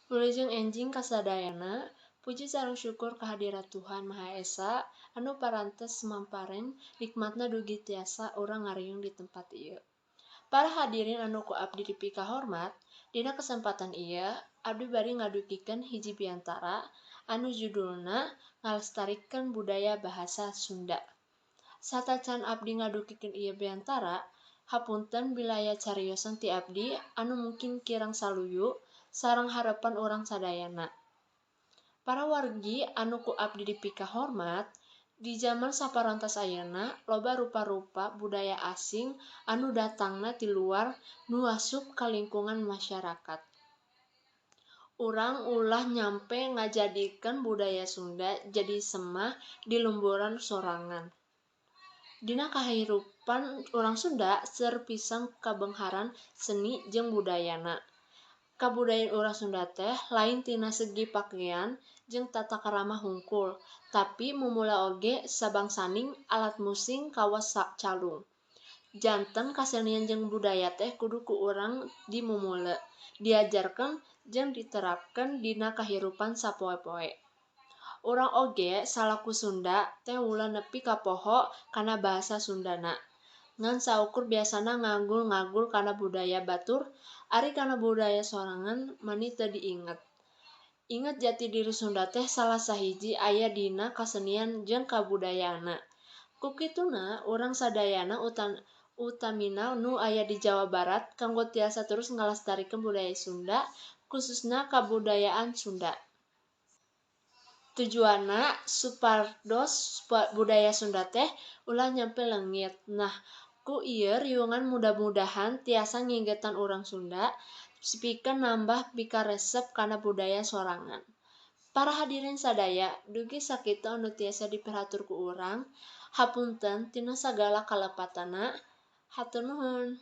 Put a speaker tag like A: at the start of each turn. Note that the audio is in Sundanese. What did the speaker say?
A: Wilujeng enjing kasadayana, puji sareng syukur kahadirat Tuhan Maha Esa anu parantos mamparen nikmatna dugi tiasa urang ngariung di tempat ieu. Para hadirin anu ku abdi dipikahormat, dina kesempatan ieu abdi bade ngadugikeun hiji biantara anu judulna Ngalestarikeun Budaya Bahasa Sunda. Satacan abdi ngadugikeun ieu biantara, hapunten bilih aya cariosan ti abdi anu mungkin kirang saluyu sareng harepan urang sadayana. Para wargi anu ku abdi dipikahormat, di jaman saparantos ayeuna loba rupa-rupa budaya asing anu datangna ti luar nu asup ka lingkungan masyarakat. Urang ulah nyampe ngajadikeun budaya Sunda jadi semah di lemburan sorangan. Dina kahirupan urang Sunda seueur pisan kabeungharan seni jeung budayana. Kabudayaan urang Sunda teh lain tina segi pakean jeung tata krama hungkul, tapi mumule oge sabangsaning alat musik kawas calung. Janten kasenian jeung budaya teh kudu ku urang dimumule, diajarkeun jeung diterapkeun dina kahirupan sapoe-poe. Urang oge salaku Sunda teh ulah nepi ka poho kana bahasa Sundana. Ngan saukur biasana ngagul-ngagul kana budaya batur, ari kana budaya sorangan mani teu diinget. Inget jati diri Sunda teh salah sahiji aya dina kasenian jeung kabudayaanna. Ku kituna urang sadayana utamina nu aya di Jawa Barat kanggo tiasa terus ngalestarikeun budaya Sunda, khususna kabudayaan Sunda. Tujuanna supados budaya Sunda teh ulah nyampe leungit. Nah, ku ieu riungan mudah-mudahan tiasa ngingetan urang Sunda pikeun nambah pikaresep kana budaya sorangan. Para hadirin sadaya, dugi sakitu anu tiasa dipihatur ku urang, hapunten tina sagala kalepatanna. Hatur nuhun.